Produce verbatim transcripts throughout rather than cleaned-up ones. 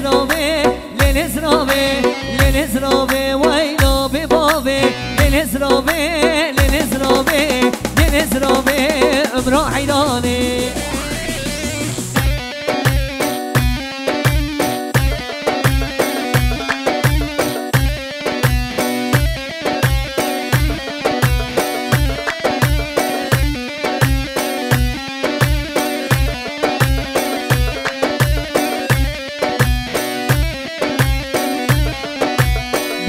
Zirabê, lê lê zirabê, lê lê zirabê, weyla bê bavê, lê lê zirabê, lê lê zirabê, lê lê zirabê, umra heyranê.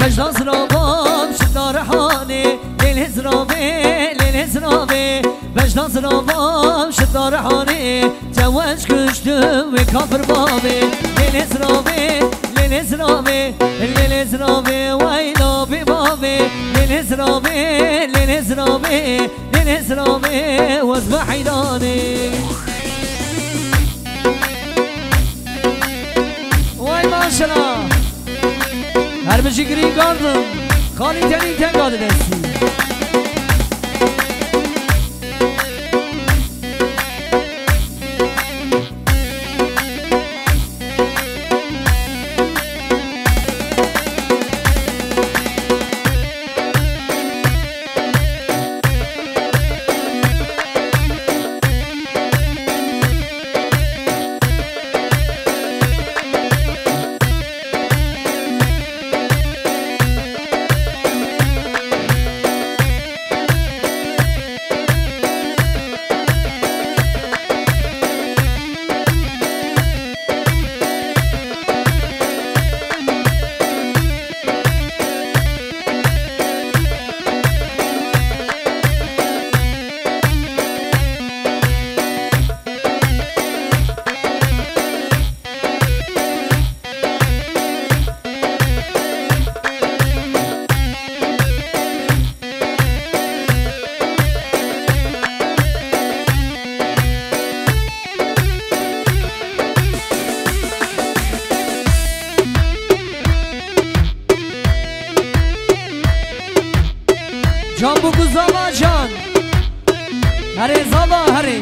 Bejna zirabam şida rehanê, lê lê zirabê, lê lê zirabê. Bejna zirabam şida rehanê, çewez kuştu wê kafir bavê. Lê lê zirabê, lê lê zirabê, lê lê zirabê, weyla bê bavê. Lê lê zirabê, lê lê zirabê, lê lê zirabê, wez be heyranê. Vay maşallah. Her bijî Green Garden. Xalî tenî tenga di destî. Can bu kız ama can. Herê zala herê.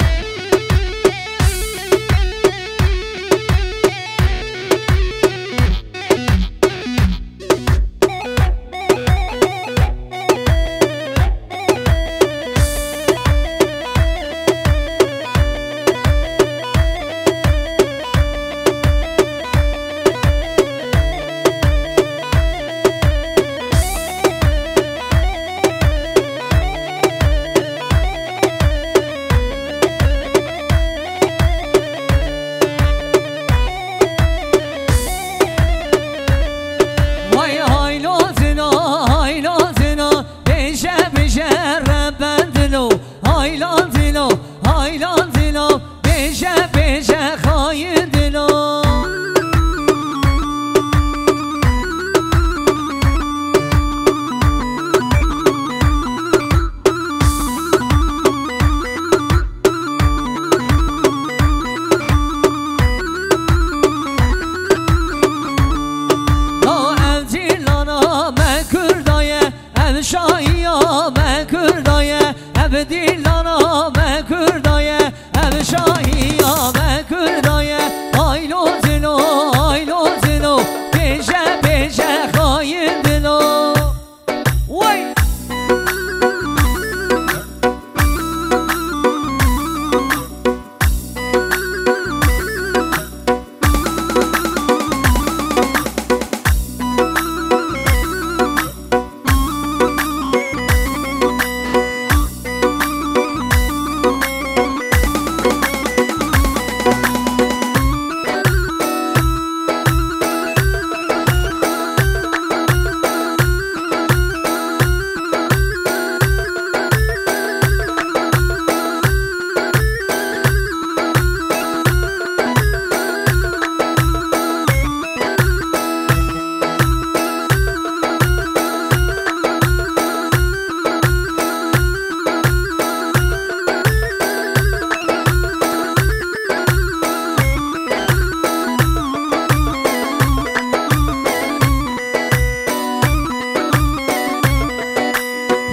Vay haylo zina, haylo zina, bêje bêje rebendilo, haylo zina, haylo zina, bêje bêje xayindilo. Ya ev cîlana me Kurda ye, ev şahiya me Kurda ye, ev dîlana me Kurda ye, ev şahiya me Kurda ye. Haylo zilo, haylo zilo, bêje bêje xayindilo. Wey!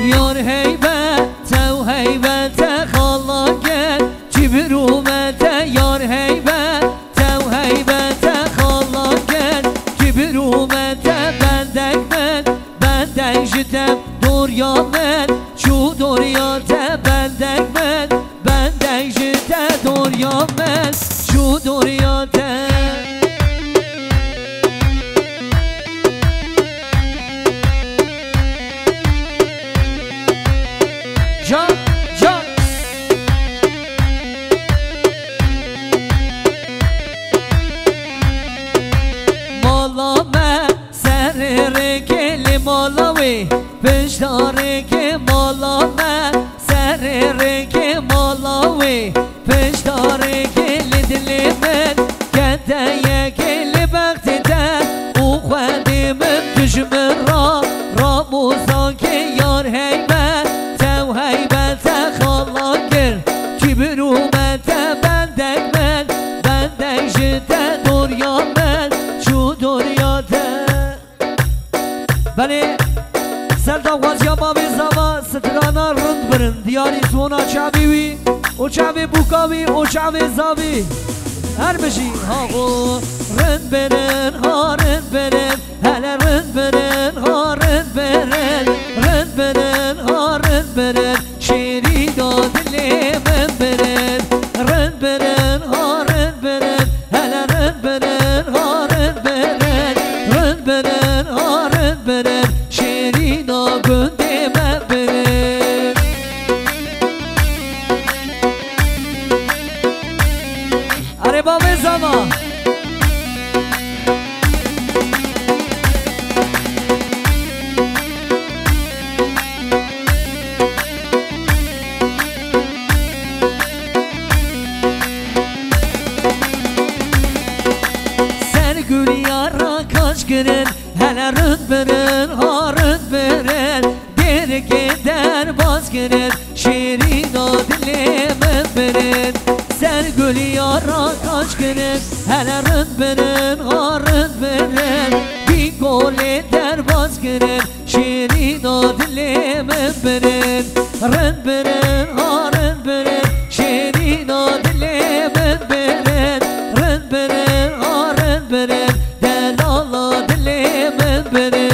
Yar heybet, ew heybete xala gel, çi birûmete yar heybet, ew heybete xala gel. Min çû doriya te bendek min, bendek ji te doriya min çû doriya te. Can, can. Mala me serê rêkê lê mala wê, pişta rêkê mala me, serê rêkê mala wê, pişta rêkê li dilê min, kedeyekê li bextê te û xwedê min tu ji min ra, ramûzakê yar heybe, tew heybe te xala kir, kîbir û me te bendek min, bendek ji te doriya min, çû doriya te. Belê, ser daxwaziya mavê zava strana rind birin. Diyarî zona çavê wî, û çavê bûka wî, û çavê zavî. Her bijî, ha xo, rind birin, ha rind birin. Hele rind birin, ha rind birin. Rind birin, ha rind birin. Şêrîna dilê min birin, rind birin, ha rind birin, hele rind birin, ha rind birin, rind birin, ha rind birin, şêrîna gundê me birin. Erê bavê zava. Ser guliyara kaş kirin, hele rind birin, ha rind birin. Dêrikê derbas kirin, şêrîna dilê min birin. Ser guliyara kaş kirin, hele rind birin, ha rind birin. Bîngolê derbas kirin, şêrîna dilê min birin. Rind birin, ha rind birin, şêrîna dilê min birin. Rind birin, ha rind birin, delala dilê min birin.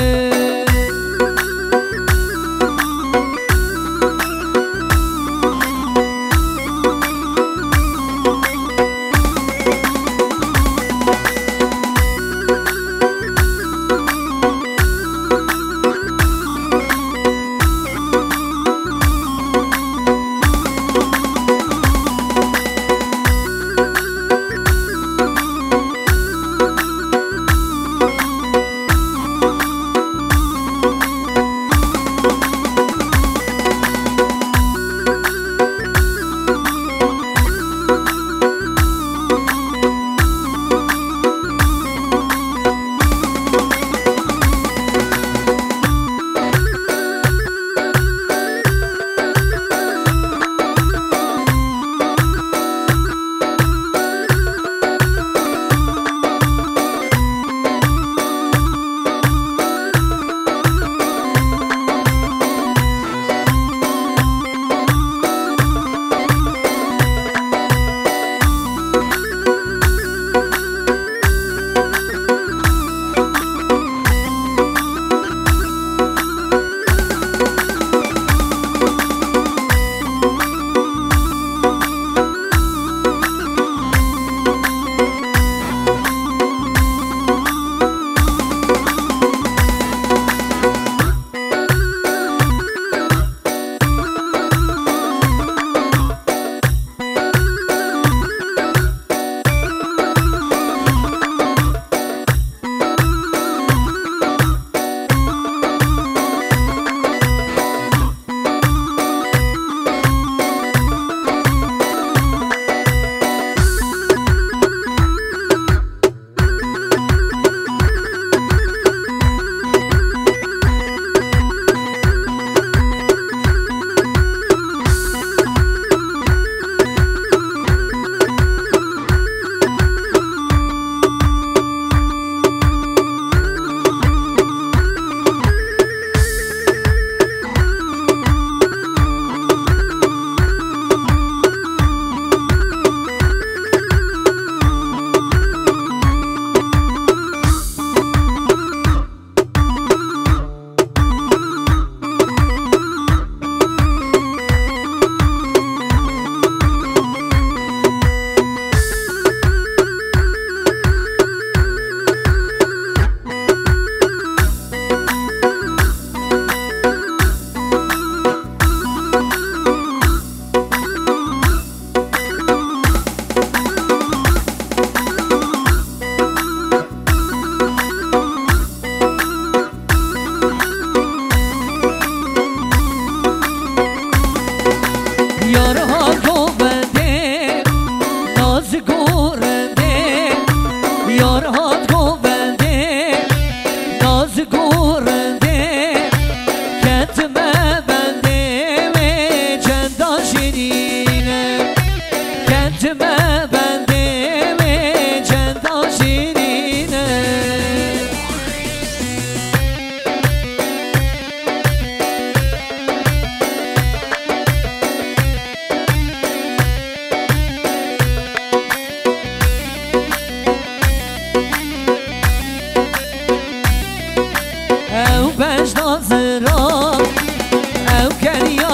Geriya